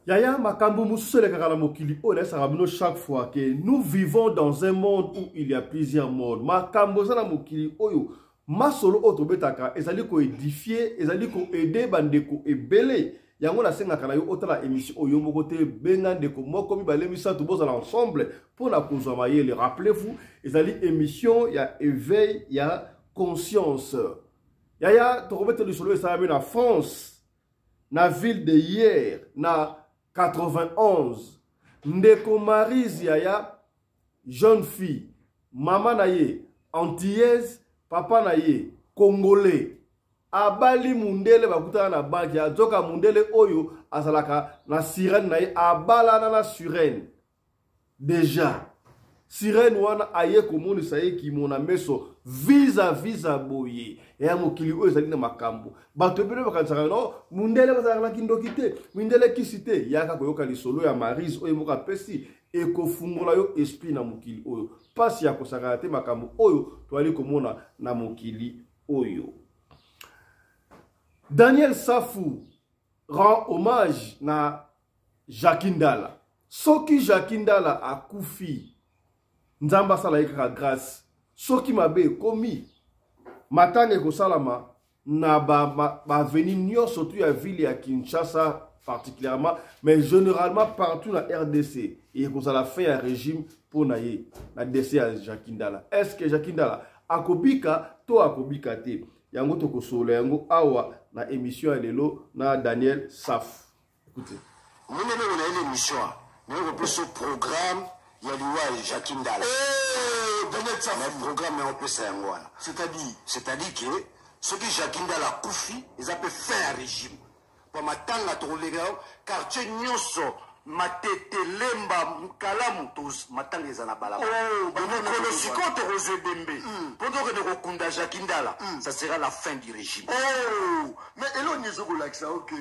Yaya, makambo mosusu elekaka na mokili oyo, nayesaka bino chaque fois que nous vivons dans un monde où il y a plusieurs mondes. Makambo eza na mokili oyo, masolo oyo tobetaka ezali koédifier, ezali koaider bandeko ebele. Yango nasengaka na yo otala émission oyo moko te, benga ndeko moko, mibale, misato, bozala ensemble mpona kozwa mayele. Rappelez-vous, ezali émission ya éveil ya conscience. Yaya, tokobeta lisolo esalami na France, na ville de Hyères, na 91. Ndeko Marise, yaya, jeune fille, mama na ye antillaise, papa na ye congolais, abali mundele, bakutana na banque. Azoka mundele oyo azalaka na sirène na ye, abalana na sirène déjà. Sirène wana aye komonisa ye kimona meso vis-à-vis boye. Ya mokili oyo ezali na makambo. Bato ebele bakanisaka no mundele bazalaka na kindoki te, mindele kisi te. Yaka koyoka lisolo ya Marise oyo moko apesi, ekofungola yo esprit na mokili oyo. Mpasi ya kosakana te, makambo oyo toali komona na mokili oyo. Daniel Safu rend hommage na Jacques Ndala. Soki Jacques Ndala akufi, Nzambe asala ye kaka grâce. Soki mabe ekomi, matanga ekosalama na baavenue ba, ba nyonso tu ya ville ya Kinshasa particulièrement, mais généralement partout na RDC. Ekozala fin ya régime mpo na ye na décès ya Jacques Ndala. Est ce que Jacques Ndala akobika to akobika te? Yango tokosolola yango awa na émission ya lelo na Daniel Safu. Écoutez. Ndenge eloko na ye émission, naye kopesa programme ya liwa ya Jacques Ndala. Mais programme yango opesa yango wana, c'est-à-dire? C'est-à-dire que soki Jacques Ndala akufi, eza mpe fin ya régime, po matanga tokoleka quartier nyonso, Matete, Lemba, Kalamu, matanga eza na balabala. Mokolo sikoyo tokozwa ebembe mpo tokende kokunda Jacques Ndala, ça sera la fin du régime. Oh, mais eloni ezokolakisa oke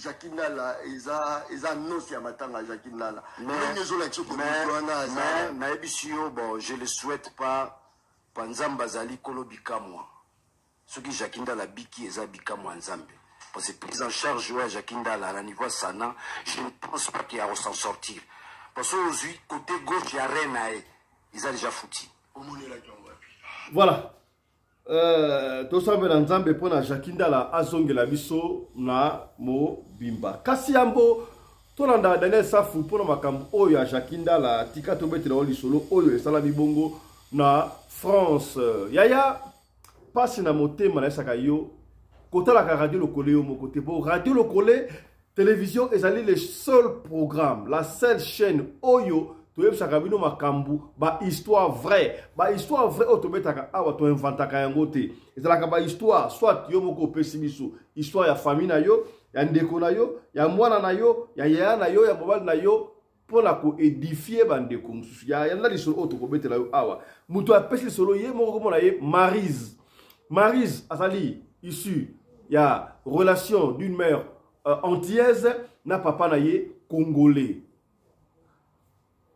Jacques Ndala eza annonce ya matanga ya Jacques Ndala? Eloni ezolakisa oke moto wana aza? Nayebisi yo, bon, je le souhaite pas, pa Nzambe azali kolo bikamwa. Soki Jacques Ndala biki, eza bikamwa ya Nzambe, parce que prise en charge oyo ya Jacques Ndala na niveau ya sana, je ne pense pas qu'il ya s'en sortir, parce que ozwi côté gauche ya rein na ye eza déjà foutu. Omonelaki yango wapi? Voilà. Tosambela Nzambe mpo na Jacques Ndala azongela biso na mobimba. Kasi yambo tolanda Daniel Safu mpona makambo oyo ya Jacques Ndala, tika tobetela yo lisolo oyo esalami bongo na France. Yaya, mpasi na motema, nayesaka yo kotalaka Radio Lokole yo moko te, po Radio Lokole Télévision ezali le seul programme, la seule chaîne oyo toyebisaka bino makambo, bahistoire vrai. Bahistoire vrai oyo tobetaka awa, toinventaka yango te. Ezalaka bahistoire soit yo moko opesi biso histoire ya famille na yo, ya ndeko na yo, ya mwana na yo, ya yaya na yo, ya mobali na yo, mpona koédifier bandeko mosusu. Ya yanda lisolo oyo tokobetela yo awa, moto apesi lisolo ye moko, komona ye Marise. Marise azali issu ya relation d'une mère antillaise na papa na ye congolais.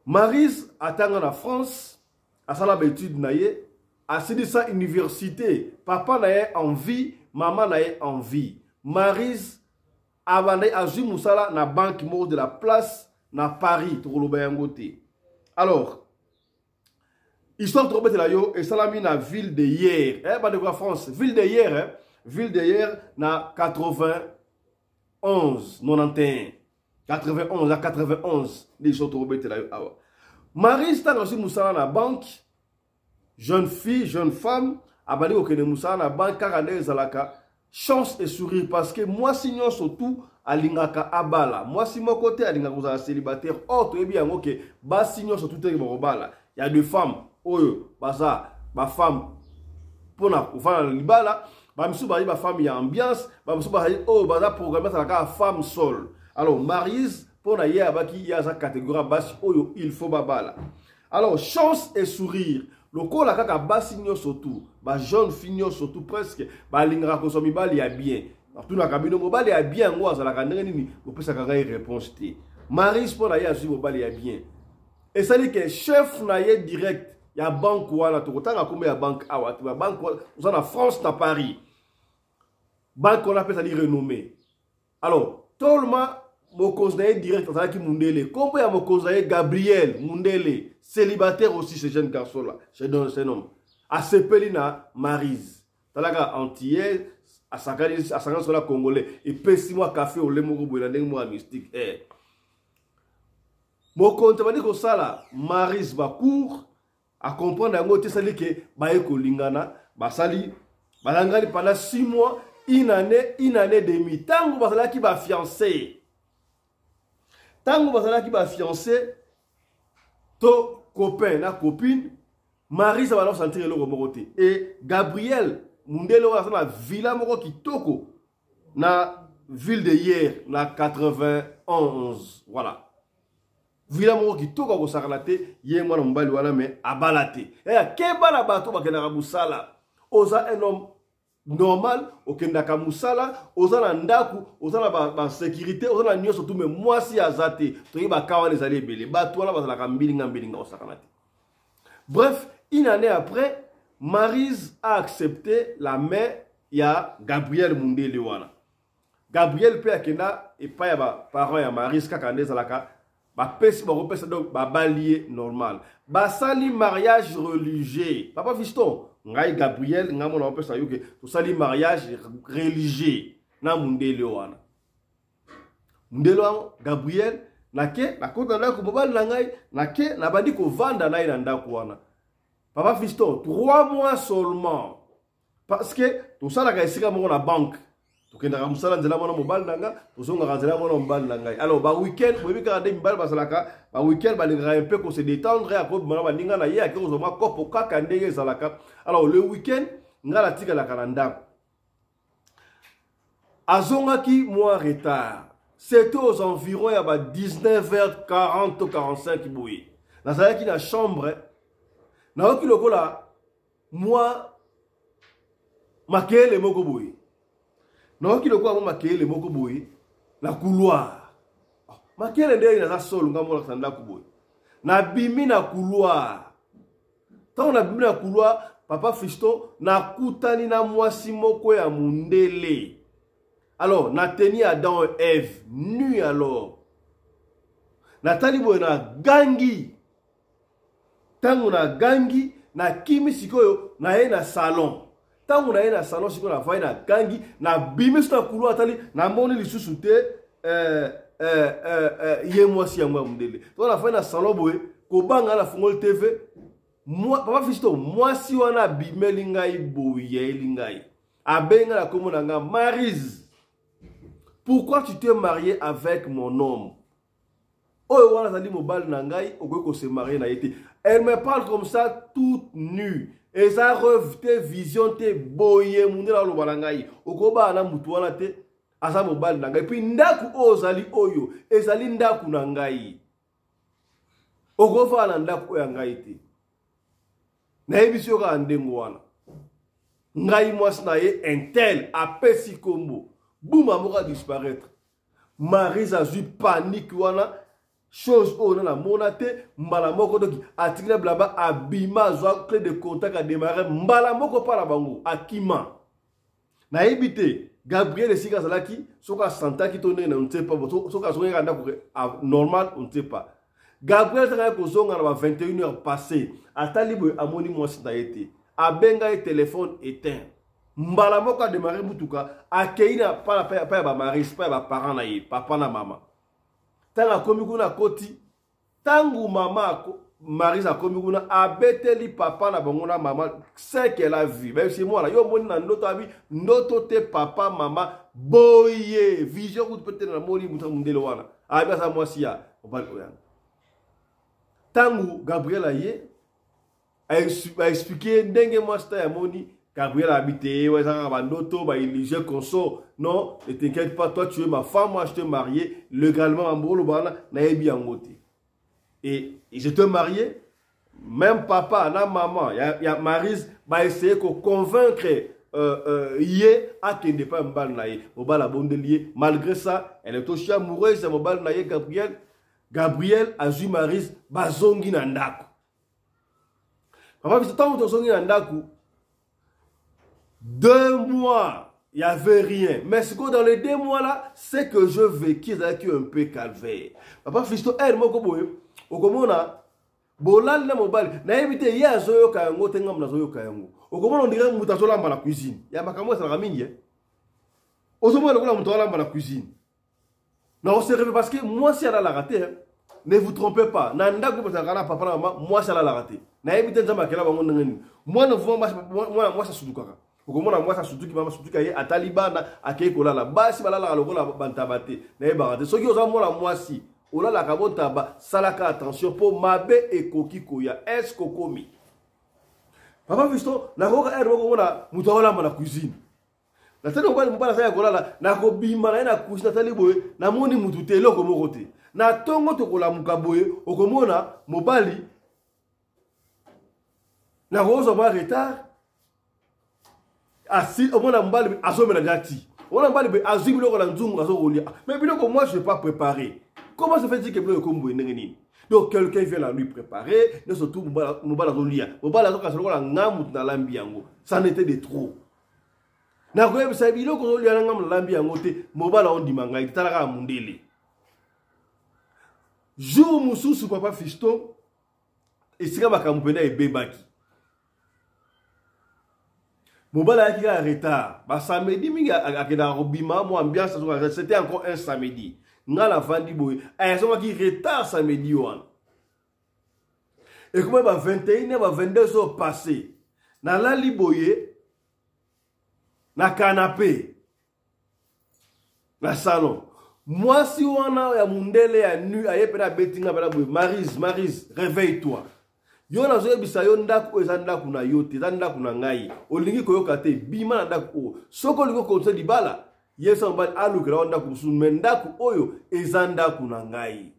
Marise atanga na France, asala baétude na ye, asilisa université. Papa na ye en vie, mama na ye en vie. Marise abandaki, azwi mosala na banque moko de la place na Paris, tokoloba yango te. Alors, histoire tokobetela yo esalami na ville de Hyères, eh, bandeko ya France, ville de Hyères, eh, ville de Hyères na 91, 91, 91 à 91 nde histoire tokobetela yo awa. Marise, ntango azwi mosala na banque, jeune fille, jeune femme, abandi kokende mosala na banque kaka nde ezalaka. Chance et sourire, parce que mwasi nyonso tu alingaka abala, mwasi moko te alingaka kozala célibataire. Or toyebi yango ke basi nyonso tu teke bakobala. Ya de femme oyo baza bafemme mpona kofanda na libala, bamisusu bazali bafemme ya ambiance, bamisusu bazali oyo baza programme azala kaka femme seule. Alors Marise, mpo na ye, abaki ye aza catégorie ya basi oyo il faut babala. Alors, chance et sourire, lokola kaka basi nyonso tu, bajeune fille nyonso tu presque balingaka kozwa mibali ya bien. Natunaka bino, mobali ya bien yango azalaka ndenge nini? Bopesaka ngai réponse te. Marise, mpo na ye, azwi mobali ya bien. Esali ke chef na ye direct ya banque wana, tokotanga kombo ya banque awa te, babanque oza na France, na Paris, banque wana mpe ezali renommé. Alors tolema Mokonzi na ye direct azalaki mundele. Nkombo ya mokonzi na ye Gabriel Mundele, célibataire aussi, ce jeune garçon là, ce jeune homme asepeli na Marise. Talaka antillais asakani asangani sola congolais, epesi mwa café ole moko boye na ndenge moko ya mystique, eh. Mokonzi abandi kosala Marise bacour, acomprendre yango te, esali ke baye kolingana, basali balangani pendant 6 mois, une année, une année demi. Ntango bazalaki bafiancé, ntango bazalaki bafiancé to copain na copine, Marise abanda kosentir eloko moko te. E Gabriel mundele oyo aza na villa moko kitoko na ville de hier na 91, voilà, villa moko kitoko akosakana te. Ye mwana mobali wana me abala te. Yaya, keba na bato bakendaka mosala. Oza un homme normal, okendaka mosala, oza na ndako, oza na basécurité, oza na nyonso tu, me mwasi aza te. Toyebi baka wana ezali ebele, bato wana bazalaka mbilinga mbilinga, osakana te. Bref, une année après, Marise a accepté la main ya Gabriel Mundele wana. Gabriel mpe akenda epai ya baparent ya Marise, kaka nde ezalaka, bapesi bakopesa, donc babali ye normal, basali mariage religieux. Papa Fiston, ngai Gabriel, ngai mona bapesa yo ke tosali mariage religieux na mundele wana. Mundele wana Gabriel, nake nakota ndako mobali na ngai, nake nabandi kovanda na ye na ndako wana. Papa Fiston, 3 mois seulement, parce que tosalaka esika moko na banque, tokendaka mosala nzela mwana mobali na nga, tozongaka nzela mwana mobali na ngai. Alors ba weekend, boyebi kaka nde mibali bazalaka, ba weekend balingaka un peu kose détendre, akobima na baninga na ye, ake kozwa mwa kopo, kaka ndenge ezalaka. Alors le weekend ngai natikalaka na ndako. Azongaki mwa retard, c'était aux environs ya ba 19h40 to 45 boye. Nazalaki na chambre, nayoki lokola mwa makele moko boye, nayoki lokola mwa makele moko boye na couloir. Oh, makele ndenge naza solo, nga monakisa ndako boye, nabimi na couloir. Ntango nabimi na couloir, papa Fiston, nakutani na mwasi moko ya mundele. Alors na teni Adam et Eve nu. Alors natali boye, na gangi. Ntango nagangi, nakimi sikoyo, naye na salon. Ntango naye na salon sikoyo, navai, nagangi, nabimi so na couloir, atali, namoni lisusu te ye mwasi yango ya mondele. To nafai na salon boye, kobanga, nafungoli TV. Papa Fisto, mwasi wana abimeli ngai boye, yayeli ngai, abengi ngai na kombo na ngai: "Marise, pourquoi tu t'es marié avec mon homme? Oyo wana azali mobali na ngai, okoki kose marier na ye te." Elle me parle comme ça, toute nue. Eza rêve te, vision te, boye mundele aloba na ngai: "Okobala na mutu wana te, aza mobali na ngai. Puis ndako oyo ozali, oyo ezali ndako na ngai, okofala na ndako oyo ya ngai te. Nayebisi yo kaka ndenge wana, ngai mwasi na ye intel." Apesi kombo, buma moko adisparaître. Marise azwi panique wana, chose oyo na namona te. Mbala moko doki atiki na bilamba, abima, azwa clé de contact, adémarre mbala moko mpa na bango, akima. Nayebi te Gabriel esika azalaki, soki asantaki to ndenge na, on ne sait pas. Soki azongaki ndako normal, on ne sait pas. Gabriel azalaki kozonga na ba 21 heures passé, atali boye, amoni mwasi na ye te, abenga ye, téléphone éteint. Mbala moko adémarre mutuka, akei na pa ya bamarise, pa ya baparent na ye, papa na mama. Ntango akomi kuna, akoti. Ntango mama Marise akomi kuna, abeteli papa na bango na mama ce qu'elle a vu. Bayebisi: "Mwana yo omoni na ndoto?" Abi: "Ndoto te, papa, mama, boye vision kutu mpe te, namoni moto mondele wana." Abi aza mwasi ya mobali oyanga. Ntango Gabriel aye, aexpliquer ndenge mwasi ta yamoni, Gabriel abi te, eza kaka bandoto, baillusion consort. "Non, ne t'inquiète pas, toi tu es ma femme, moi je te marié légalement." Mambo oloba wana, nayebi yango te. Et j'étais marié. Même papa na maman ya Marise baessaye koconvaincre ye akende pa mobali na ye. Mobali abondeli ye. Malgré ça, elle est aussi amoureuse ya mobali na ye Gabriel. Gabriel azwi Marise, bazongi na ndako. Papa biso, ntango tozongi na ndako, 2 mois Il n'y avait rien. Mais ce que dans les 2 mois là, c'est que je vécu ezalaki un peu calvaire. Papa Fiston, heure moko boye, okomona bolali na mobali, nayebi te ye azoyoka yango te, ngambo nazoyoka yango. Okomona on dirait moto azolamba na cuisine. Ya makambo esalaka mingi, eh? Ozomona lokola moto alamba na cuisine. Na ose rêve parce que mwasi alalaka te, hein. Ne vous trompez pas. Na ndako bazalaka na papa na mama, mwasi alalaka te. Nayebi te Nzambe akela bango ndenge nini. Mwana mwana mwasi asudukaka. Okomona mwasi asutuki, mama asutuki, ye atali bana, akei kolala. Basi balalaka lokola bantaba te, nayebaka te. Soki oza mwana mwasi olalaka bontaba, salaka attention mpo mabe ekoki koya. Est-ce okomi papa Fiston? Nakoyoka heure moko komona moto aolamba na cuisine. Natali mobali, mobali azali ya kolala. Nakobima na ye na cuisine, natali boye, namoni mutu te, eloko moko te. Na ntongo tokolamuka boye, okomona mobali nakozwa mwa retard asi. Omona mobali azomela deja ti, omona mobali boye azwi biloko na nzungu, azokolia. Mais biloko, moi je vais pas préparer. Comment se fait-il que biloko ekomi boye? Ndenge nini? Donc quelqu'un vient la lui préparer nyonso tout. Mobali azolia, mobali azokasa lokola nga mutu nalambi yango. Ça n'était de trop. Nakoyebisa biloko ozolia na nga, nalambi yango te. Mobali aondima ngai te. Tala kaka mondele. Jour mosusu, papa Fiston, esika makambo mpena ebebaki, mobali ayaki kaka retard. Basamedi mingi akendaka kobima mwa ambiance. C'était encore un samedi, nga navandi boye, azongaki retard samedi wana. Ekomi ba 21, ba 22 heures passé, nalali boye na canapé na salon. Mwasi wana ya mundele ya nu aye mpena, abeti nga mpena boye: "Marise, Marise, réveille toi. Yo nazoyebisa yo, ndako oyo eza ndako na yo te, eza ndako na ngai. Olingi koyoka te, bima na ndako oyo. Soki olingi okontinue libala, yebisa mobali alukela wa ndako mosusu, mais ndako oyo eza ndako na ngai.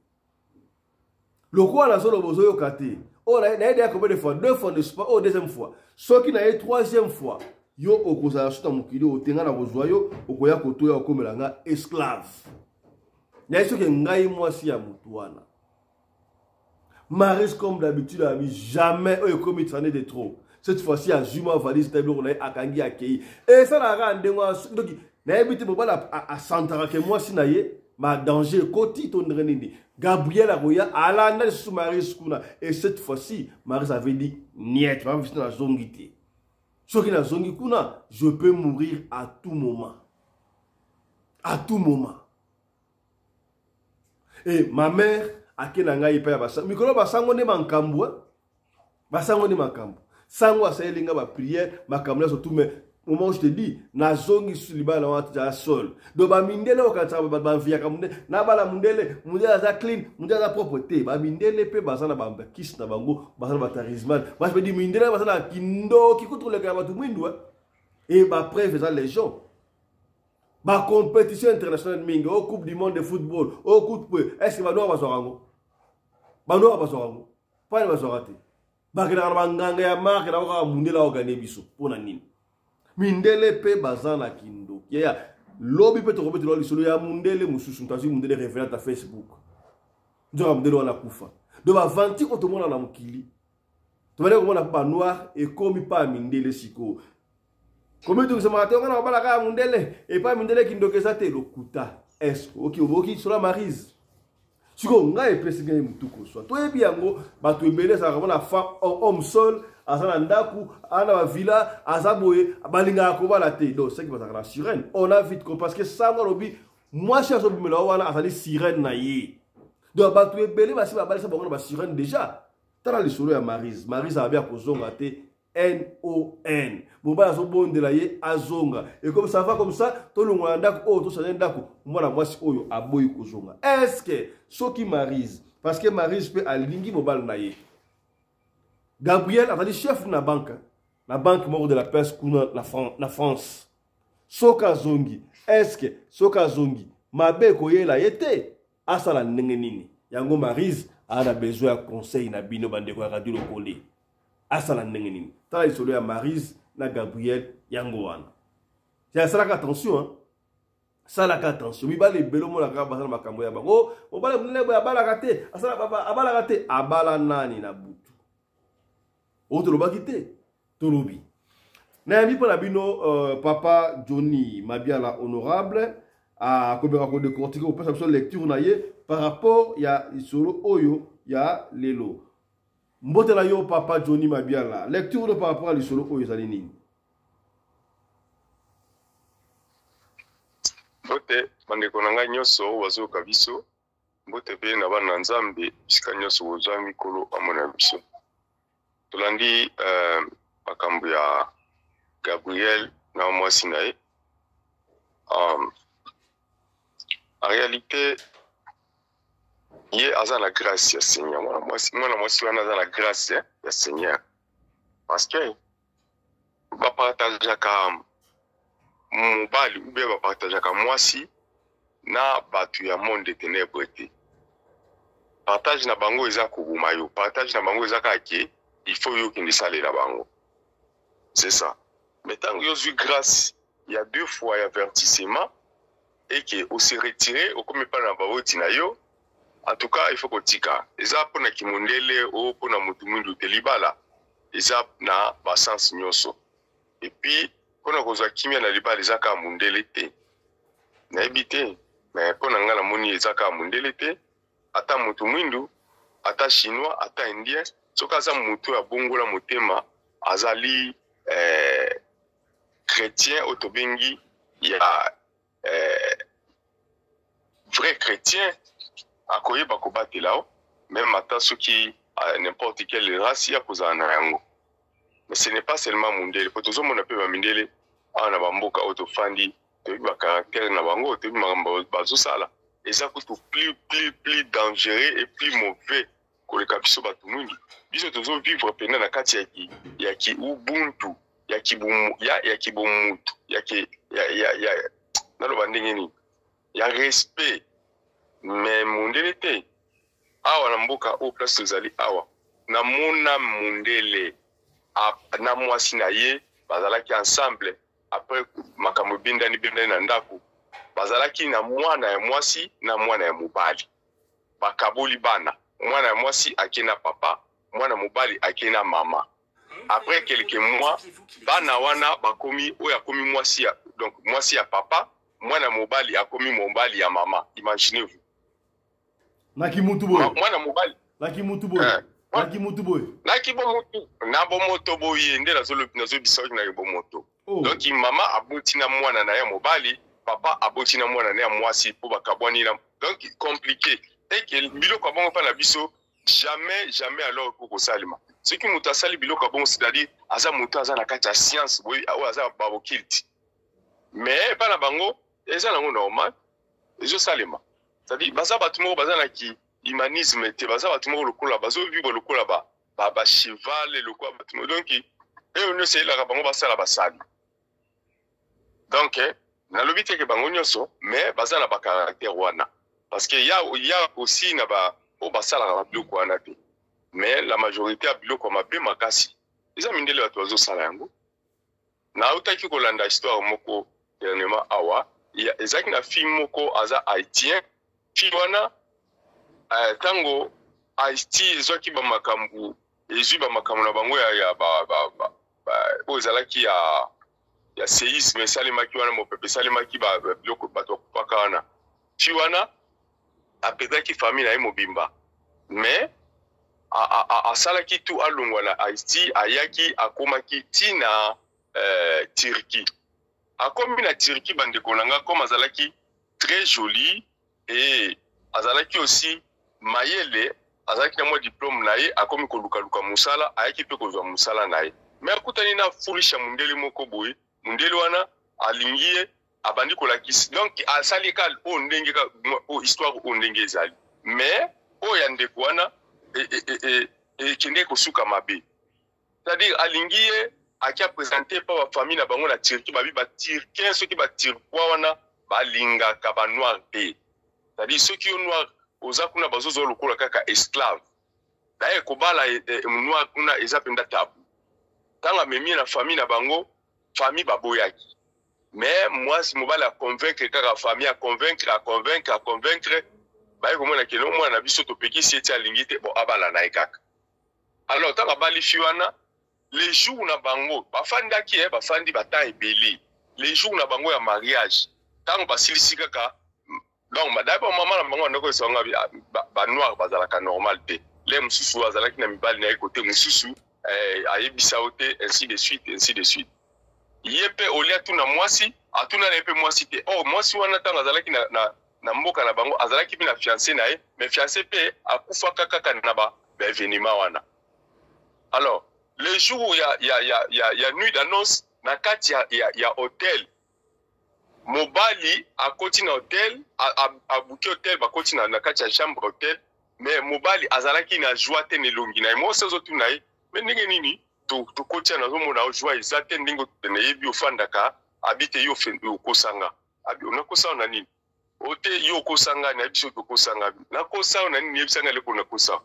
Lokola nazoloba, ozoyoka te. Oyo naye deya combien de fois? Deux fois, n'est-ce pas? Oyo deuxième fois. Soki naye troisième fois, yo okozala so na mokili oyo te. Ngai na kozwa yo, okoya kotoya, okomela nga esclave." Naye soki ngai mwasi ya motu wana Maris, comme d'habitude, abi jamais. Oyo ekomi traîner de trop. Cette fois-ci azwi mwa valise ta biloko na ye, akangi, akei. Esalaka kaka ndenge wana. Soki nayebi te, mobali asantaka ke mwasi na ye ma danger ekoti to ndenge nini. Gabriel akoya, alanda lisusu Maris kuna. Et cette fois-ci Maris avait dit: "Niet, bavisi, nazongi te. Soki nazongi kuna, je peux mourir à tout moment, à tout moment." Et ma mère ake na ngai epai ya basango. Mikolo basango nde makambo, basango nde makambo. Sango asaleli nga baprière, makambo nyonso tout. Mais moment où je te dis, nazongi susu libala na wana tozala seul. Donc bamindele okanisaka banviaka mundele, nabala mundele, mundele aza clean, mundele aza propre te. Bamindele mpe baza na bakisi na bango, baza na batalisman. Moi je me dis, mindele baza na kindoki kutu koleka ya bato mwindu. E bapreuve eza légion. Bacompétition internationale mingi, o Coupe du monde de football, o coupe poe, est ce que banoir bazwaka yango? Banoir bazwaka yango mpani? Bazwaka te. Bakendaka na banganga ya marke na kaka mundele aogane biso. Mpo na nini? Mindele mpe baza na kindoki. Yaya, lobi mpe tokobetela lisolo ya mundele mosusu. Moto azwi mundele révérend ya Facebook, nzoka mundele wana kufa. Donc bavanti oyo tomona na mokili, tobandi komona mpo banoir ekomi mpa ya mindele. Sikoyo komitungisamaka te, onga na kobalaka ya mundele, epai mindele kindoki eza te. Lokuta. Est oki oboki sola Marise? Sikoyo ngai epesi ngai motu koswa. Toyebi yango, bato ebele ezalaka mpona homme seul, aza na ndako, aza na bavilla, aza boye, balingaka kobala te. Donc seki bazalaka na sirène. On a vite parce que sango alobi mwasi azobimela wana azali sirène na ye. Donc bato ebele basi babalisa bango na basirène déjà. Tala lisolo ya Marise. Marise ababi akozonga te, non. Mobali azobondela ye azonga. Et comme ça va comme ça, tolongola ndako oyo, tosala ndako. Mwana mwasi oyo aboyi kozonga. Est-ce soki Marise, parce que Marise mpe alingi mobali na ye Gabriel, azali chef na banque, na banque moko de la presse kuna na France, soki azongi, est-ce soki azongi mabe ekoyela ye te? Asala ndenge nini? Yango Marise aza na besoin ya conseil na bino, bandeko ya Radio Lokole. Asala ndenge nini? Tala lisolo ya Marise na Gabriel yango wana. Asalaka attention, hein? Salaka attention. Mibali ebele omonaka baza na makambo ya bango. Mobali monene boye abalaka te, abalaka te. Abala nani na butu oyo? Tolobaki te, tolobi. Nayambi mpo na bino papa Johnny Mabiala honorable akobeka kodecortike, kopesa biso lecture na ye par rapport ya lisolo oyo ya lelo. Mbote na yo, papa Johnny Mabiala. Lecture no par rapport ya lisolo oyo ezali nini? Mbote bandeko na ngai nyonso oyo bazoyoka biso. Mbote mpe na bana na Nzambe bisika nyonso bozwa mikolo amona biso. Tolandi makambo ya Gabriel na mwasi na ye. En réalité, ye aza na grâce ya Seigneur. Mwana mwasi wana aza na grâce ya Seigneur, parce que bapartageaka mobali ou bien bapartageaka mwasi na bato ya monde de ténèbre te. Partage na bango eza koboma yo. Partage na bango eza kaka ke il faut yo okende esalela bango, c'est ça. Mais ntango yo ozwi grâce ya deux fois ya avertissement et que ose retire, okomi epai na baboti na yo, en tout cas il faut kotika. Eza mpona kimondele o mpona motu mwindu te. Libala eza na basens nyonso. Et puis mpona kozwa kimia na libala, eza kaka mondele te. Nayebi te, mais mpo na ngai namoni eza kaka mondele te. Ata motu mwindu, ata Chinois, ata Indien, soki aza motu abongola motema, azali chrétien oyo tobengi ya vrai chrétien, akoyeba kobatela o même ata soki n'importe quelle race ya kozala na yango. Mais ce n'est pas seulement mundele, po tozomona mpe bamindele awa na bamboka oyo tofandi. Toyebi bacaractère na bango, toyebi makambo bazosala. Eza kutu plus plus plus dangereux et plus mauvais koleka biso bato mwingi. Biso tozovivre mpenza na kati ya ki ubuntu, ya kibomutu, ya ki ya, ya, ya naloba ndenge nini, ya respect. Mais mundele te. Awa na mboka oyo, place tozali awa, namona mundele na mwasi na ye bazalaki ensemble. Après, makambo ebendani bendani na ndako. Bazalaki na mwana ya mwasi na mwana ya mobali. Bakaboli bana. Mwana ya mwasi ake na papa, mwana mobali ake na mama. Après quelques mois, bana wana bakomi, oyo akomi mwasi ya, donc mwasi ya papa, mwana mobali akomi mobali ya mama. Imaginez-vous. Na kimutu boye? Mwana mobali. Na kimutu boye? Na kimutu boye? Na kibomoto, na bomoto boye nde nazobisa oki na bomoto. Oh. Donc mama aboti na mwana na ye mobali, papa aboti na mwana na ye mwasi, mpo bakabwani na, donc compliqué eke biloko ya bongo mpa na biso, jamais, jamais. Alors eko kosalema soki moto asali biloko ya bongo, c'est-à-dire aza moto aza na kati ya science boye, oyo aza baocculte. Mais epa na bango eza nango normal, ezosalema. C'est-à-dire baza bato moko baza na ki humanisme te. Baza bato moko lokola bazovivre lokola bacheval, lokola bato moko. Donc oyo nyonso eyelaka bango basala, basali. Donc nalobi te ke bango nyonso, mais baza na bacaractère wana, parce que ya aussi na ba oyo basalaka babiloko wana te. Mais la majorité ya biloko ya mabe makasi eza mindele bato bazosala yango. Nautaki kolanda histoire moko dernièrement awa. Ezalaki na fille moko aza Haïtien. Fille wana, ntango Haïti ezwaki bamakambo, ezwi bamakambo na bango ya oyo ezalaki ya séisme esalemaki wana, mopepe esalemaki, biloko bato bakufaka wana, fille wana aperdaki famille na ye mobimba. Mais asalaki tu alongwa na Haïti. Ayaki, akomaki ntina Turquie. Akomi na Turquie, bandeko na nga, comme azalaki très jolie et azalaki aussi mayele, azalaki na mwa diplôme na ye, akomi kolukaluka mosala. Ayaki mpe kozwa mosala na ye, mais akutani na fourche mundele moko boye. Mundele wana alingi ye, abandi kolakisi. Donc asali ka oyo ndenge ka oyo histoire oyo ndenge ezali. Mais oyo ya ndeko wana ekende kosuka mabe, c'est-à-dire alingi ye, aki aprésente mpa bafamille na bango na Turquie. Babi Baturquien, soki Baturquois wana balingaka banoir te. C'est-à-dire soki yo noir oza kuna, bazozwa lokola kaka esclave. Daye kobala noir kuna eza mpenza tabu. Ntango amemi ye na famille na bango, famille baboyaki. Mais mwasi, mobali aconvaincre kaka famille, aconvaincre, aconvaincre, aconvaincre. Baye komona keno mwana na biso topekisi ye ti alingi te, bon, abala na ye kaka. Alors ntango abali fille wana Le jour na bango bafandaki, eh, bafandi bata ebele. Le jour na bango ya mariage, ntango basilisi kaka, donc d'abord mama na bango bandako esanga banoir bazalaka normal te. Le mosusu azalaki na mibali na ye kote mosusu, eh, ayebisa yo te, ainsi de suite, ainsi de suite. Ye mpe olia atuna mwasi, atuna na ye mpe mwasi te. Oh, mwasi wana, ntango azalaki na mboka na bango, azalaki mpe na fiancé na ye, mais fiancé mpe akufaka kaka na ba baévénement wana. Alors le jour ya nuit d'annonce, na kati ya hôtel, mobali akoti na hôtel, abuki hôtel, bakoti na kati ya chambre hôtel, mais mobali azalaki na joie te na elongi na ye. Mwasi azotuna ye: "Mais ndenge nini tokoti ya, nazomona joie eza te, ndenge nayebi ofandaka?" Abi te, yo okosanga. Abi: "Nakosala na nini?" O te, yo okosanga, nayebi soki okosanga. "Nakosala na nini? Yebisanga eloko nakosala."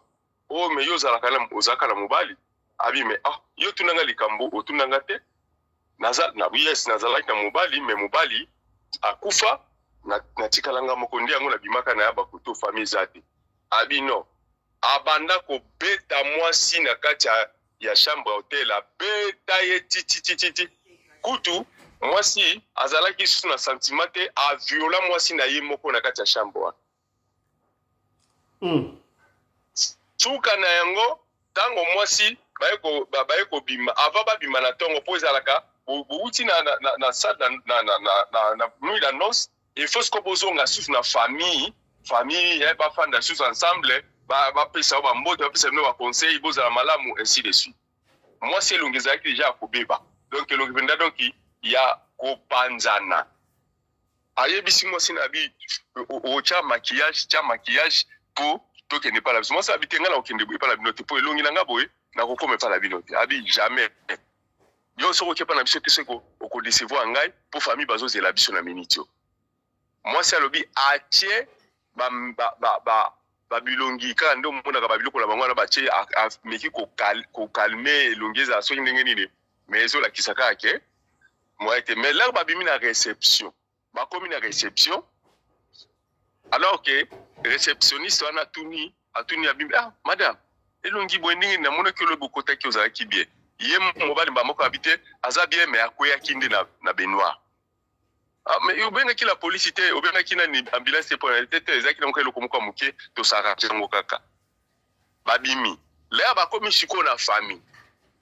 "O, mais yo ozalaka na mobali." Abi: "Mais ah, yo tunanga likambo otunanga te. Naza na, yes, nazalaki na mobali, mais mobali akufa, natikalanga moko, nde yango nabimaka na ya bakoto, famille eza te." Abi non, abanda kobeta mwasi na kati ya chambre ya hotel, abeta ye titititi. Kutu mwasi azalaki susu na sentiment te, aviola mwasi na ye moko na kati ya chambre wana. Suka na yango, ntango mwasi baye kobima, avant babima na ntongo, mpo ezalaka bouti na salle na nuit d'annonce, il faut siko bozonga susu na famille, eh, bafanda susu ensemble, bapesa yo bambote, bapesa bino baconseil, bozala malamu, ainsi de suite. Mwasi elongi ezalaki déjà ya kobeba, donc elongi mpenza donc ya kopanzana. Ayebisi mwasi na bi: "Otya maquillage, tya maquillage mpo tokende epai na biso." Mwasi abi te: "Ngai na kokende boye epai na bino te, mpo elongi na nga boye, nakokoma epai na bino te." Abi: "Jamais, yo soki oke epai na biso te, soki okodecevoir ngai, mpo famille bazozela biso na miniti oyo." Mwasi alobi atie babilongi kaka nde omonaka babiloko na bango wana, batie, ameki kocalmer elongi, ezala soki ndenge nini, mais ezolakisa kaka ke moye te. Mais l'heure babimi na réception, bakomi na réception, alors que réceptionniste wana atuni, abimi: "Ah madame, elongi boye ndenge namonaki olobi okotaki ozalaki bien?" Ye mobali bamoko abi te, aza bien, mais akweyaki nde na baignoire. "Ah, mais obengaki la polisi te? Obengaki nani, ambulance te? Mpona te te, ezalaki nango eloko moko ya moke, tosarrange yango kaka." Babimi leya, bakomi sikoyo na famille.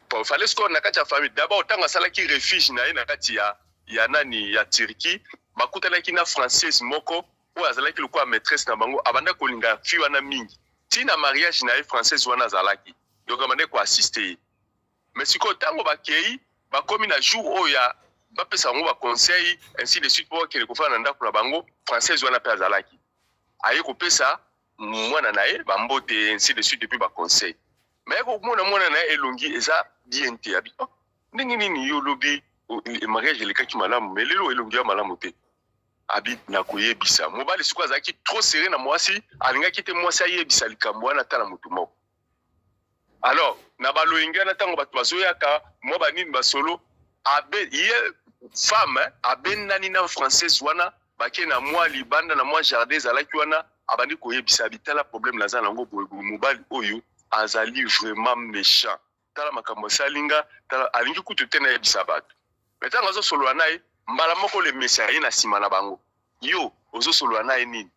Bon, fallait sikoyo na kati ya famille d'abord. Ntango asalaki refuge na ye na kati ya nani, ya Turquie, bakutanaki na Française moko oyo azalaki lokola maîtresse na bango. Abanda kolinga fille wana mingi, ntina mariage na ye, Française wana azalaki, donc abandaki koassister ye. Mais sikoyo ntango bakei, bakomi na jour oyo ya bapesa bango baconseil, ainsi de suite, mpo bakende kofanda na ndako na bango, Française wana mpe azalaki, aye kopesa mwana na ye bambote, ainsi de suite, depuis baconseil. Mais ye komona mwana na ye elongi eza bien te. Abi: "Oh, ndenge nini yo olobi mariage elekaki malamu, mais lelo elongi ya malamu te?" Abi: "Nakoyebisa." Mobali sikoyo azalaki trop serré na mwasi, alingaki te mwasi ayebisa likambo wana ata na motu moko. Alors na baloyenge wana, ntango bato bazoyaka mwa banini, basolo abe, ye femme abendani na Française wana, bake na mwa libanda, na mwa jardin ezalaki wana. Abandi koyebisa: "Bitala problème naza nango boye, mobali oyo azali vraiment méchant, tala makambo asali nga, tala, alingi kutu te nayebisa bato." Mais ntango azosolola na ye, mbala moko lemesi aye na nsima na bango: "Yo ozosolola na ye nini?"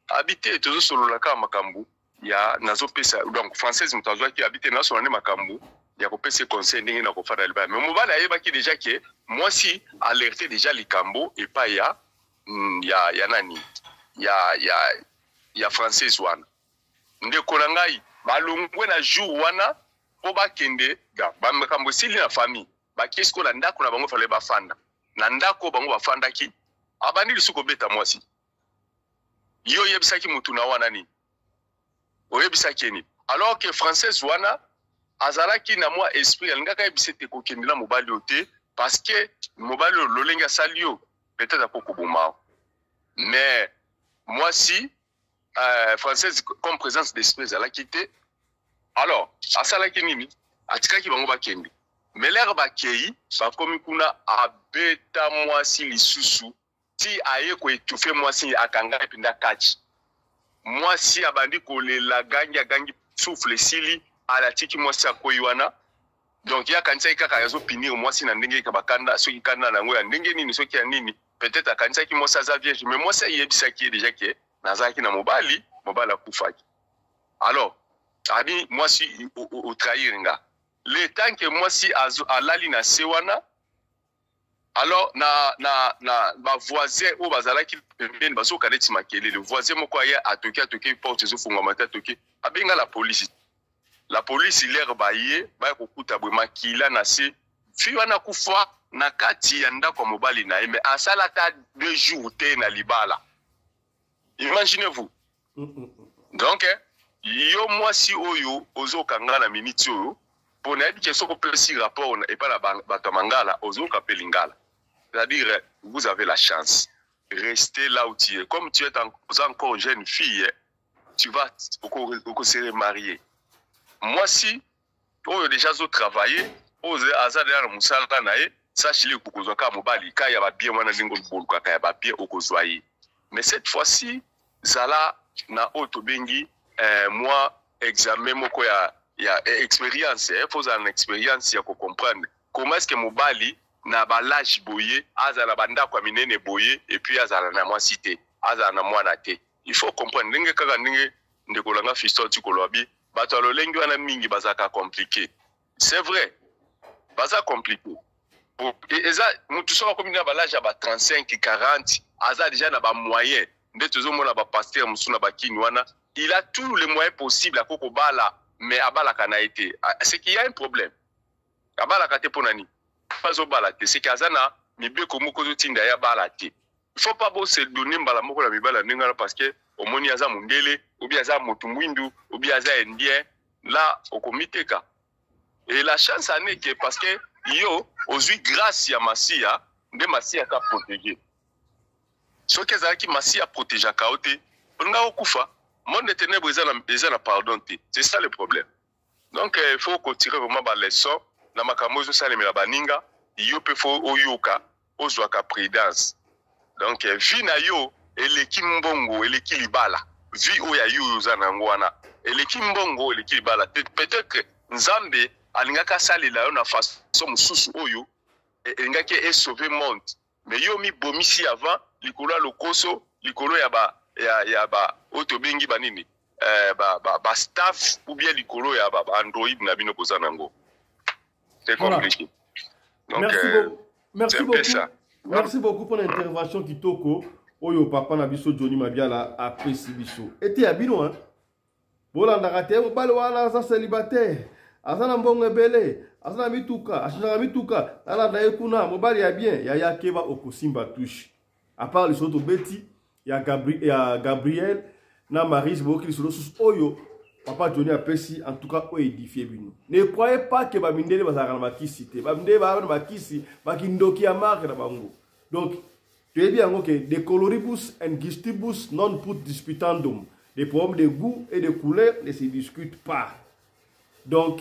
Abi te, tozosolola kaka makambo ya nazopesa. Donc Française moto azwaki, abi te, nazosolola nde makambo ya kopesa conseil ndenge na kofanda libala. Mais mobali ayebaki déjà ke mwasi alerte déjà likambo epai ya nani, ya Française wana. Ndeko na ngai, balongwe na jour wana mpo bakende, bamakambo esili na famille, bakei sikoyo na ndako na bango. Fallait bafanda na ndako bango bafandaki. Abandi lisusu kobeta mwasi: "Yo oyebisaki mutu na wana nini? Oyebisaki ye nini?" Alors que Française wana azalaki na mwa esprit, alingaki ayebisa ete kokende na mobali oyo te, parce que mobali oyo, lolenge asali yo, peut-être akokoboma yo. Mais mwasi Française, comme présence d'esprit ezalaki te, alors asalaki nini? Atikaki bango bakende. Mais l'heure bakei, bakomi kuna, abeta mwasi lisusu ti aye koétouffer mwasi, akanga ye mpenza kati. Mwasi abandi kolela, gangi, agangi, souffle esili, alatiki mwasi akwei wana. Donc ye akanisaki kaka azo punir mwasi na ndenge ka bakanda, soki kanda na yango ya ndenge nini, soki ya nini, peut-être akanisaki mwasi aza vierge, mais mwasi ayebisaki ye déjà ke nazalaki na mobali, mobali akufaki. Alors abi mwasi otrahir nga. Le temps que mwasi alali na se wana, alors na ba voisin oyo bazalaki pembeni bazoka neti makelele. Voisin moko aye, atoki, atoki porte ezofungwama te, atoki, abenga la police. La police lere baye, baya kokuta boye makila na se. Fille wana akufa na kati ya ndako ya mobali na ye, mais asala ata 2 jours te na libala. Imaginez-vous. Donc yo mwasi oyo ozokanga na miniti oyo, mpo nayebi ke soki opesi rapport epai na bato ya mangala, ozoyoka mpe lingala, c'est-à-dire vous avez la chance, restez là où tu es. Comme tu es encore jeune fille, tu vas oko se remarier. Mwasi oyo déjà azotravaille, oyo aza deja na mosala na ye, sache-le, okozwa kaka mobali ka ya babien wana, ndenge olukaka ya babien, okozwa ye. Mais cette fois-ci, zala na oyo tobengi mwa examen moko ya expérience. Faut ozala na expérience ya kocomprendre comment est ce que mobali na balage boye azala bandako ya minene boye, et puis azala na mwasi te, azala na mwana te. Il faut comprendre ndenge kaka ndenge ndeko na nga Fiston tikolo abi, bato ya lolenge wana mingi bazalaka compliqué. C'est vrai, baza compliqué. Eza motu soki akomi na balage ya ba 35, 40, aza déjà na bamoyen. Nde tozomona bapasteur mosusu na bakini wana, il a tous les moyens possibles, akoki kobala, mais abalaka na ye te. C'est qu'il y a un problème. Abalaka te mpo na nini? Azobala te, c'est que aza na mibeko moko ezotinda ye abala te. Il faut pas bose donner mbala moko na mibala ndenge wana, parce que omoni aza mondele, obi aza motu mwindu, obi aza indien. Là okomiteka. Et la chance aneke, parce que yo ozwi grâce ya Masiya, nde Masiya ka protéger. Soki ezalaki Masiya protégeaka yo te, olinga kokufa. Monde de ténèbres eza na pardon te. C'est ça le problème. Donc il faut kotirer vraiment baleçon na makambo ezosalemela baninga. Yo mpe faut oyoka, ozwaka prudence. Donc vie na yo eleki mbongo, eleki libala. Vie oyo ya yo oyo oza na yango wana eleki mbongo, eleki libala. Peut-être Nzambe alingaki asalela yo na façon mosusu oyo elingaki esauve monde, mais yo mibomisi avant likolo ya lokoso, likolo ya ba oyo tobengi banini, ba staff, ou bien likolo ya ba android na bino boza nango. C'est compliqué. Donc, merci, merci beaucoup ça. Merci beaucoup pour l'intervention kitoko oyo papa na biso Johnny Mabiala apesi biso. Ete ya bino, hein? Bolandaka te mobali wana aza célibataire, aza na mbongo ebele, aza na mituka, achangeaka mituka, alanda ye kuna, mobali ya bien. Yaya, keba, okosimba touche. À part lisolo tobeti ya Gabriel na Marise, boyoki lisolo susu oyo papa Johnny apesi. En tout cas, oyo édifie bino. Ne croyez pas ke bamindele bazalaka na bakisi te. Bamindele bazalaka na bakisi, bakindoki ya marke na bango. Donc toyebi yango ke de coloribus et gustibus non put disputandum, les problèmes de goût et de couleur ne se discutent pas. Donc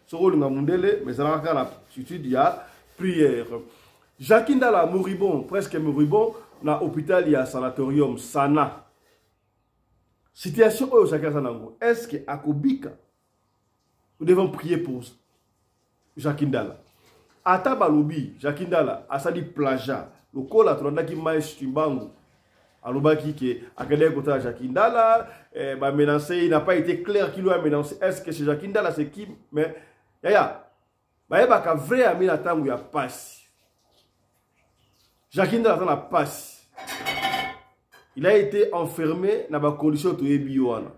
soki olinga mundele, mais ezalaka kaka na attitude ya prière. Jacques Ndala, moribond, presque moribond, na hôpital ya sanatorium Sana. Situation oyo Jacques aza nango, est ce que akobika? Nous devons prier pour Jacques Ndala. Ata balobi Jacques Ndala asali plagiat, lokola tolandaki Mais Tumbangu alobaki ke akendaki kotala Jacques Ndala, bamenace. Il n'a pas été clair qui lui a menacé. Est ce que c'est Jacques Ndala, c'est qui? Mais yaya, bayebaka vrai ami na ntango ya pasi. Jacques Ndala aza na pasi. Il a été enfermé na bacondition toyebi wana.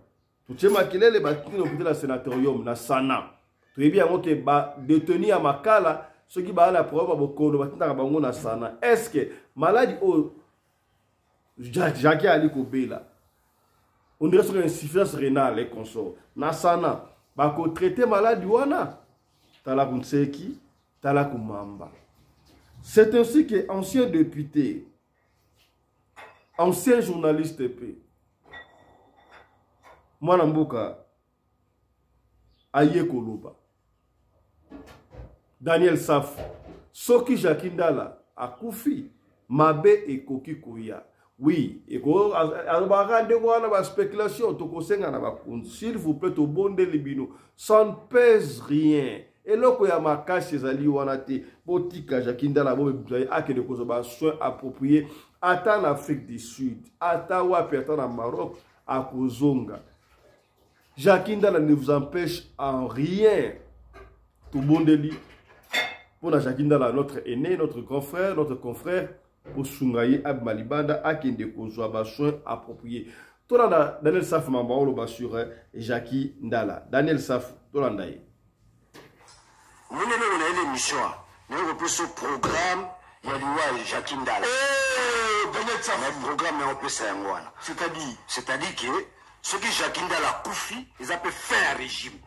Totie makelele, batindi na hôpital ya sanatorium na Sana. Toyebi yango ke badétenu ya Makala, soki baa na problème ya bokono, batindaka bango na Sana. Est ce que maladi oyo Jacques ali kobela, on dirait soki insuffisance rénale et consort, na Sana bakotraite maladi wana? Tala kunseki, tala kumamba. C'est ainsi que ancien député, ancien journaliste mpe mwana mboka aye koloba, Daniel Safu, soki Jacques Ndala akufi, mabe ekoki koya. Oui, alobaka ndenge wana, baspéculation. Tokosenga na bakonzi, s'il vous plaît, tobondeli bino, ça ne pèse rien. Eloko ya makasi ezali wana te. Botika Jacky Ndala bobebisa ye akende kozwa ba soins appropriés ata na Afrique du Sud, ata wapi, ata na Maroc akozonga. Jacky Ndala ne vous empêche en rien. Tobondeli mpona Jacky Ndala, notre aîné, notre grand frère, notre confrère, kosunga ye abima libanda akende kozwa ba soins appropriés. Tolanda Daniel Safu mamba oloba sur Jacky Ndala. Daniel Safu, tolanda ye. Omoni eloko na ye na émission naye kopesa programme ya liwa ya Jacky Ndala. Oh, Daniel Safu. Mais programme yango opesa yango wana. C'est-à-dire? C'est-à-dire que soki Jacky Ndala akufi, eza pe fin ya régime.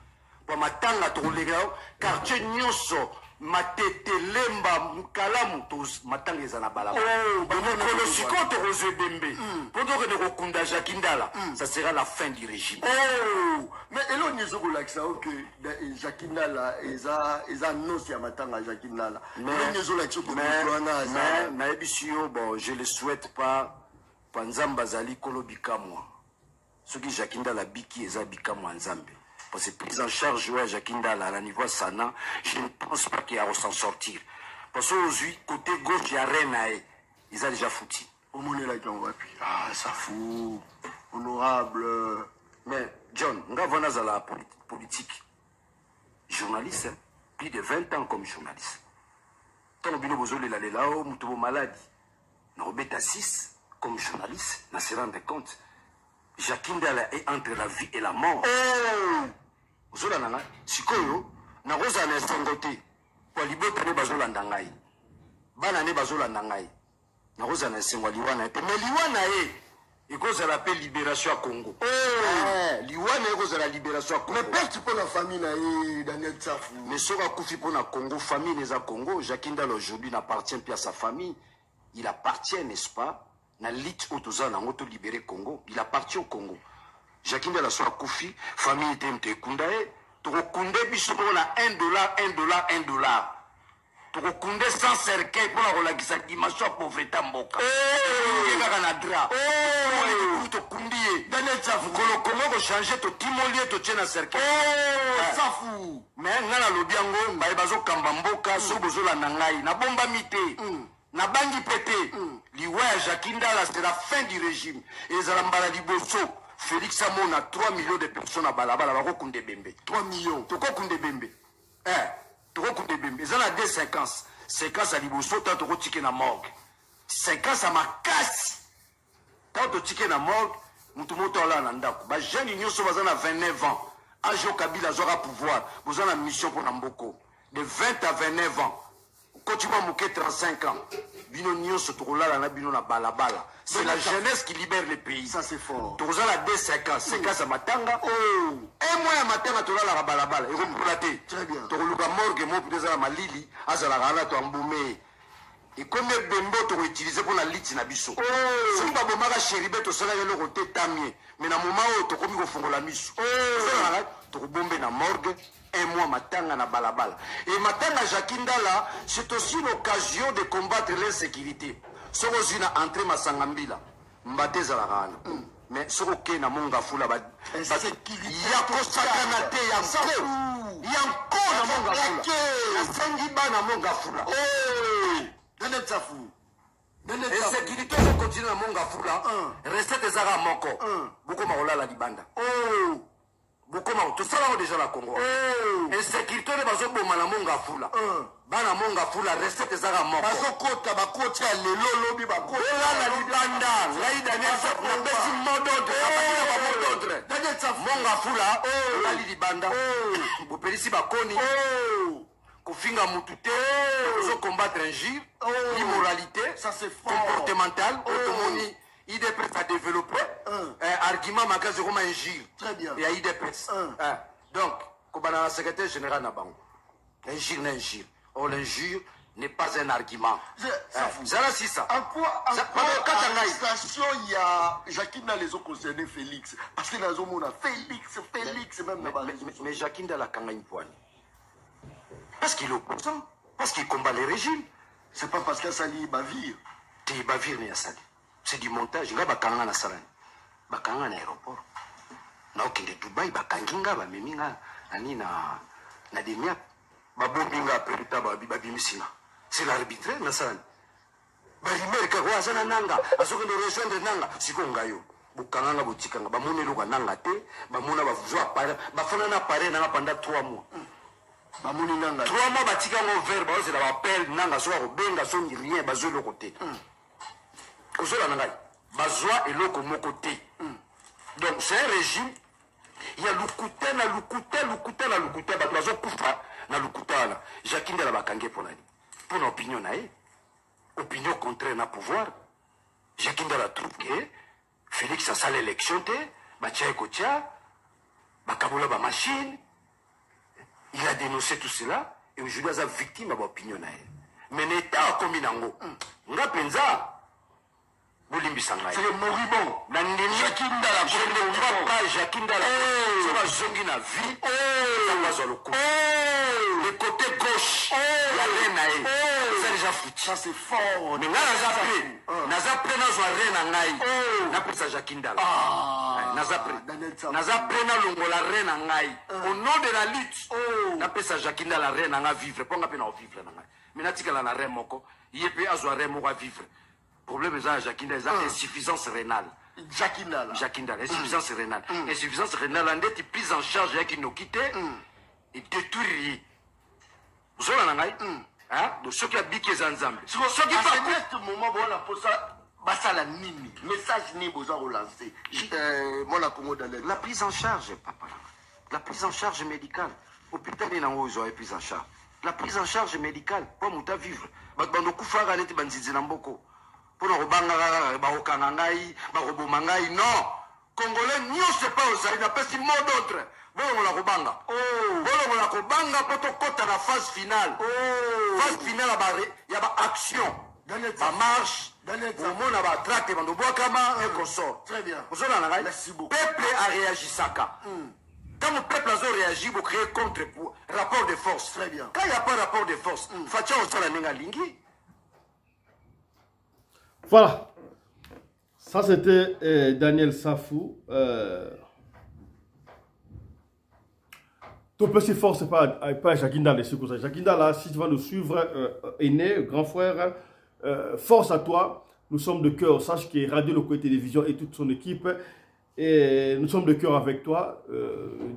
Po matanga tokoleka quartier nyonso, Matete, Lemba, Kalamu, matanga eza na balabala. Oh, mokolo sikoyo tokozwa ebembe mpo tokende kokunda Jacky Ndala, ça sera la fin du régime. Oh, mais eloko nini ezokolakisa yo ke Jacky Ndala eza annonce ya matanga ya Jacky Ndala? Eloko nini ezolakisa yo ke moto wana aza Mais nayebisi yo, bon, je le souhaite pas, pa Nzambe azali kolo bikamwa. Soki Jacky Ndala biki, eza bikamwa Nzambe. Parce que prise en charge ya Jacky Ndala à la niveau Sana, je ne pense pas qu'il va s'en sortir. Parce que aujourd'hui, côté gauche, il y a rien à eux. Ils ont déjà foutu. Omonelaki yango wapi? Ah, Safu, honorable. Mais John, nga vana za la politique. Journaliste, hein? Plus de 20 ans comme journaliste. Tant bino bozolela lela o mutu bo maladi. Na obeta 6 comme journaliste, na se rendre compte. Jacky Ndala est entre la vie et la mort. Oh! Ozolanda nga sikoyo nakozala na esengo te po libota nde bazolanda ngai, bana nde bazolanda ngai, nakozala na esengo ya liwa na ye te. Mais liwa na ye ekozala mpe libération ya Congo. Oh! Liwa na ye ekozala libération ya Congo. Mais perte mpo na famille na ye, Daniel Safu. Mais soki akufi mpo na Congo, famille neza Congo. Jacky Ndala aujourd'hui n'appartient plus à sa famille. Il appartient, n'est-ce pas, na lit oyo toza nango to libérer Congo. Il appartient au Congo. Jacky Ndala so akufi, famille te mte ekunda ye, tokokunde biso moko na $1, $1, $1. Tokokunde sans cercueil mpona kolakisa dimension ya pauvreté ya mboka. Oh! Ye kaka na drap. Oh! Tokundi ye. Daniel Safu. Mokolo Congo kochange, totimoli ye, totie na cercueil. Oh! Eh. Safu. Mais nga nalobi yango, baye bazokamba mboka, soki bozolanda ngai, nabombami te. Nabangi pe te. Liwa ya Jacky Ndala, c'est la fin du régime. Ezala mbala liboso. Félix amona 3 millions de personnes na balabala bakokunda ebembe. 3 millions. Tokokunda ebembe. Eh, tokokunda ebembe. Eza na deux séquences. Séquence ya liboso, tango tokotike na morgue. Séquence ya makasi. Tango totike na morgue, mutu moto alala na ndako. Ba jeunes nyonso baza na 29 ans. Âge oyo Kabila azwaka pouvoir, boza na mission mpona mboko. De 20 à 29 ans. Koti mwa moke 35 ans. Bino nyonso tokolala na bino na balabala. C'est la jeunesse qui libère le pays. Ça c'est fort. Tokozala deux séquences. Séquence ya matanga. Oh! Un mois ya matanga tolalaka balabala. Ekokola te. Très bien. Tokoluka morgue moko peut-être ezala malili, azalaka wana to ambume. Ekomi ebembe oyo tokoutilize mpona liti na biso. Oh! Soki babomaka Chérubin, tosalaka eloko te, tant mieux. Mais na moment oyo tokomi kofongola miso. Oh! Tosalaka, tokobombe na morgue. Un mois matanga na balabala. Et matanga Jacky Ndala, c'est aussi l'occasion de combattre l'insécurité. Soki ozwi na entrée Masanga Mbila, mbate ezalaka wana. Mais soki okei na Mont-Ngafula, Insécurité ya kosakana te, ya nko. Ya nko na Mont-Ngafula. Plaqué. Nasengi bana Mont-Ngafula. Oh! Daniel Safu. Daniel Safu. Insécurité ezokontinue na Mont-Ngafula. Recette ezalaka moko. Bokoma kolala libanda. Oh! Bokoma, tosala yango déjà na Congo. Oh! Insécurité nde bazoboma na Mont-Ngafula. Bana Mont-Ngafula, recette ezalaka moko. Bazokota, bakoti ya lelo, lobi bakota. Olala libanda. Ngai Daniel Safu napesi mot d'ordre. Napesi na ba mot d'ordre. Daniel Safu. Mont-Ngafula, Oh! olali libanda. Oh! Bopelisi bakoni. Oh! Kofinga mutu te. Oh! Tozo combattre injure, Oh! immoralité, Ça, c'est fort. comportementale. Oh! Otomoni UDPS a développé argument makasi ekoma injure. Très bien. Ya UDPS. Donc, kobanda na secrétaire général na bango. Injure na injure. Or l'injure n'est pas un argument. Safu. Zala si ça. En quoi, en Ça, quoi pardon, kata ngai. arrestation ya Jacky Ndala ezo concerner Félix? Parce que nazomona Félix, Félix, même na ba Mais réseaux Jacky Ndala akanga mpwani. Parce qu'il est opposant, parce qu'il combat les régimes. C'est pas parce qu'asali bavire. Te bavire ne asali. C'est du montage. Nga bakanga na salani. Bakanga na aéroport. Na okende Dubaï, bakangi nga, bamemi nga, nani na, na Demiap. Babombi nga après ta babimisi nga. C'est l'arbitraire nasala nini? Ba rumeur kaka oyo aza na nanga azokende rejoindre nanga sikoyo ngai yo bokanga nga botika nga bamona eloko ya nanga te bamona bazwa appareil bafanda na appareil nanga pendant 3 mois bamoni nanga 3 mois batika yango vert baozela baappel nanga soki akobenga soki rien bazwa eloko te ozolanda ngai bazwa eloko moko te donc c'est un régime ya lokuta na lokuta lokuta na lokuta bato bazokufa na lokuta wana Jacky Ndala bakangi ye mpo na nini mpo na opinion na ye opinion contraire na pouvoir Jacky Ndala trouve que Félix asala élection te batia ye kotia bakabola bamachine il a dénoncé tout cela et aujourd'hui aza victime ya baopinion na ye mais na état akomi nango nga mpenza bolimbisa ngai c'est le moribond na ndimi Jacky Ndala je ne crois pas Jacky Ndala soki azongi na vie ntango azwa lokumu le côté gauche ya rein na ye eza déjà foutu ça c'est fort mais ngai naza prêt naza prêt nazwa rein na ngai napesa Jacky Ndala naza prêt Daniel Tsapo. naza prêt nalongola rein na ngai au nom de la lutte napesa Jacky Ndala rein na ngai vivre mpo nga mpe na ovivre na ngai mais natikala na rein moko ye mpe azwa rein moko avivre problème eza ya Jacky Ndala eza insuffisance rénale Jacky Ndala Jacky Ndala insuffisance rénale insuffisance rénale ndeti prise en charge yaki noki te edétruire ye ozola na ngai Hein? Donc soki abiki eza nzambe soki à ce moment bona posa basala nini message nini boza relancer mwana Congo Daniel la prise en charge papa la prise en charge médicale hôpital nini yango ozwa ye prise en charge la prise en charge médicale mpo moto avivre bato bandokufaka neti banzinzi na mboko mpona kobangaka kaka bakokanga ngai bakoboma ngai non congolais nyonso epai ozali napesi mot d'ordre bolongola kobanga bolongola kobanga mpo tokɔta na phase finale phase finale ya baaction Daniel Tsapo. bamarche Daniel Tsapo. omona batracts bando bwakama et consort Très bien. ozona na ngai Merci beaucoup. peuple aréagisaka ntango peuple azoréagir bocréer contre rapport de force Très bien. quand il y a pas rapport de force Fatshi osala ndenge alingi Voilà. Ça, c'était Daniel Safou. Ton petit fort, c'est pas Jacky Ndala, c'est comme ça. Jacky Ndala, si tu vas nous suivre, aîné, grand frère, force à toi. Nous sommes de cœur. Sache que Radio Loco et Télévision et toute son équipe, et nous sommes de cœur avec toi.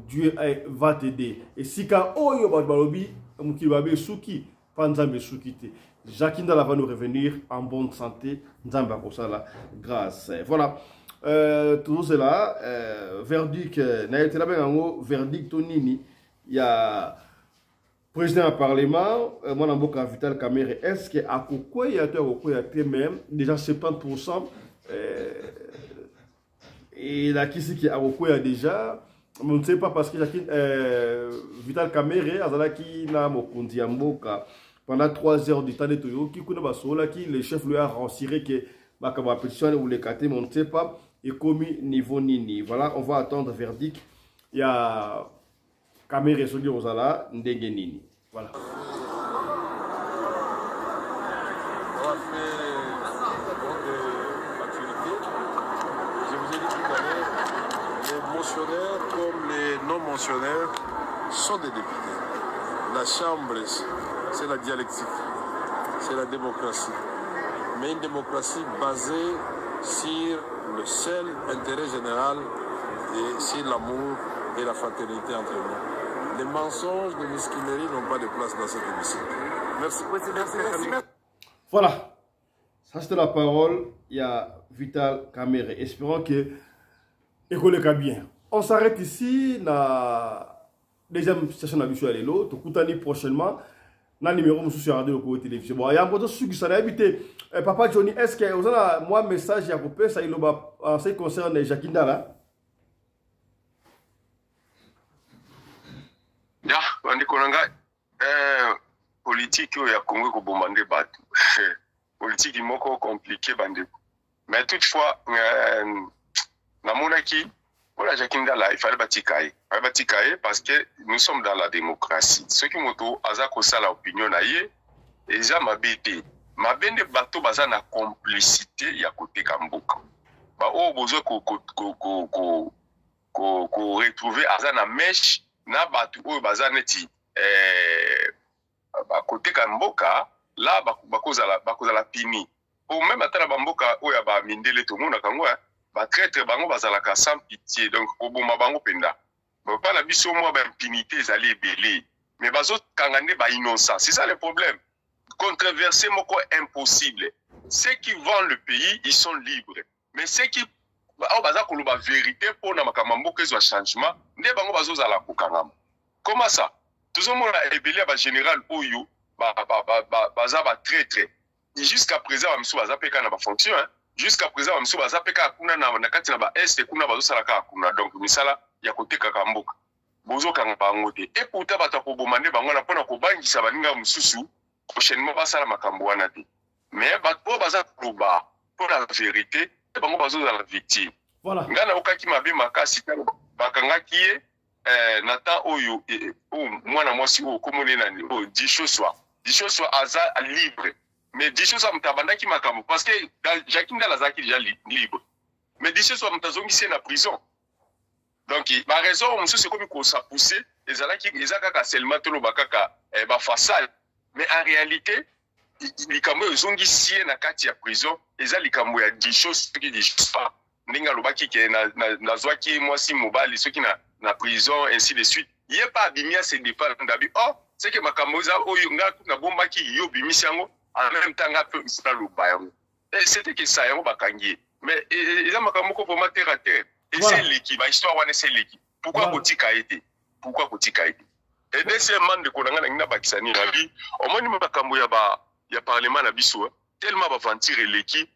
Dieu va t'aider. Et si quand oyo balobi, mokili babe suki, pa nzambe suki te. Jacky Ndala va nous revenir en bonne santé. Nzambe akosala grâce. Voilà. Toujours cela, verdict, na été là ben verdict to nini, il y a président du parlement, mwana mboka Vital Kamerhe, est-ce que akokweya to akokweya te même déjà 70% et la qui qui akokweya déjà, on ne sait pas parce que Vital Kamerhe azalaki na mokonzi ya mboka pendant 3 heures du temps de toyoki kuna basololaki, le chef lui a rassuré que makambo ya pétition oleka te, mais on ne sait pas ekomi niveau nini. Voilà, on va attendre verdict ya Kamerhe soki ozala ndenge nini. Voilà. On a fait grande maturité. Je vous ai dit tout à l'heure, les motionnaires comme les non-motionnaires sont des députés. La Chambre, c'est la dialectique, c'est la démocratie. Mais une démocratie basée sur le seul intérêt général et sur l'amour et la fraternité entre nous. Les mensonges, les mesquineries n'ont pas de place dans cette hémicycle. Merci. Merci, merci. Voilà. Ça, c'était la parole. Il y a Vital Kamerhe. Espérons que ekoleka bien. On s'arrête ici. La deuxième session de la lelo. Tokutani prochainement. Na numéro mosusu ya Radio Loco Télévision. Bon, ya mboto suki ça habité. Papa Johnny, est-ce que vous avez moi message ya kopesa iloba en ce qui concerne Jacky Ndala? Ya, bandeko na ngai, politique oyo ya Congo ekoboma nde bato. Politique moko compliqué bandeko. Mais toutefois, namonaki mpona Jacky Ndala, il fallait batika ye. Il fallait batika ye parce que nous sommes dans la démocratie. Soki moto aza kosala opinion na ye, eza mabe te. Mabe nde bato baza na complicité ya koteka mboka. Ba oyo bozwa ko retrouver aza na mèche na bato oyo baza neti Bakoteka mboka la, bakozala puni. Po même ata na bamboka oyo ya bamindele, tomonaka yango, batraître bango bazalaka sans pitié, donc koboma bango mpenza. Mpa na biso, mwa baimpunité ezali ebele, mais bazokanga nde bainnocent. C'est ça le problème. Controversé moko impossible. Ceux qui vendent le pays, ils sont libres, mais ceux qui oyo baza koloba vérité mpona makambo ya mboka ezwa changement, nde bango bazozala kokangama. Comment ça? Tozomona ebele ya bagénéral oyo baza batraître. Jusqu'à présent bamisusu baza mpe kaka na bafonction. Jusqu'à présent bamisusu baza mpe kaka kuna na kati na baest kuna, bazosala kaka kuna. Donc misala ya kotekaka mboka, bozokanga bango te. Et pourtant bato ya koboma nde bango wana, mpona kobangisa baninga mosusu prochainement basala makambo wana te. Mais bato oyo baza koloba mpona vérité, bango bazozala victime. Voilà. Ngai naokaki mabe makasi ntango bakangaki ye na temps oyo oyo mwana mwasi oyo komoni nani oyo, Dishoswa. Dishoswa aza libre, mais Dishoswa moto abandaki makambo, parce que Jacky Ndala azalaki déjà libre, mais Dishoswa moto azongisi ye na prison. Donc baraison mosusu ekomi kosapuse, ezalaki eza kaka seulement toloba kaka bafaçade, mais en réalité likambo oyo ezongisi ye na kati ya prison eza likambo ya Disho. Soki Disho ndenge alobaki ke nazwaki mwasi mobali soki na prison, ainsi de suite, ye mpe abimi ase défendre, abi oh, seke makambo eza oyo nga nabombaki, yo obimisi yango. En même temps nga mpe naloba yango, c'était que ça, yango bakangi ye. Mais eza makambo moko vraiment terre à terre, eza eleki bahistoire wana, eza eleki. Pourquoi kotika ye te? Pourquoi kotika ye te? Et deuxièmement, ndeko na ngai, nangi nabakisa nini, abi omoni makambo ya ba ya parlement na biso, tellement baventure eleki,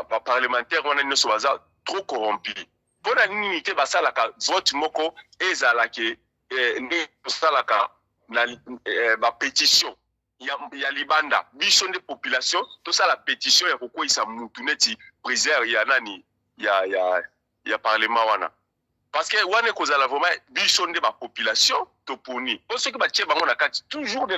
baparlementaire wana nyonso baza trop corrompu. Mpona nini te basalaka vote moko ezalaki nde tosalaka na bapétition ya libanda? Biso nde population tosala pétition ya kokweyisa mutu neti président ya nani ya parlement wana, parce que wana ekozala vraiment biso nde bapopulation toponi. Mpo soki batie bango na kati, toujours de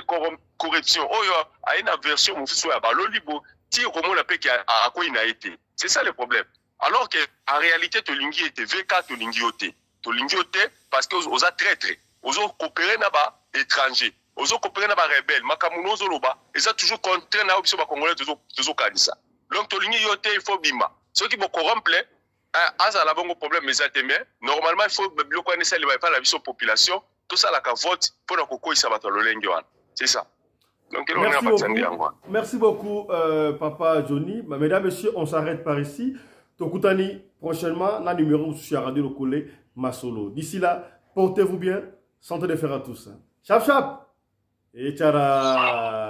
corruption oyo aye na version mosusu oyo ya baloli bo ti okomona mpe ke akwei na ye te. C'est ça le problème. Alors que en réalité tolingi ye te. VK, tolingi yo te, tolingi yo te, parce que oza traître, ozocoopérer na baétranger, ozocoopérer na barebelle. Makambo no ozoloba eza toujours contraire na oyo biso bacongolais tozokanisa. Donc tolingi yo te, il faut bima. Soki bocorrompre, azala bongo, problème eza te. Mais normalement il faut biloko wana esalema epai na biso population, tosalaka vote mpona kokweyisa bato ya lolenge wana. C'est ça. Donc, merci beaucoup, merci beaucoup papa Johnny. Mesdames, messieurs, on s'arrête par ici. Tokutani prochainement na numéro sur Radio Lokole Masolo. D'ici là, portez-vous bien. Santé de fer à tous. Chap chap et tchara.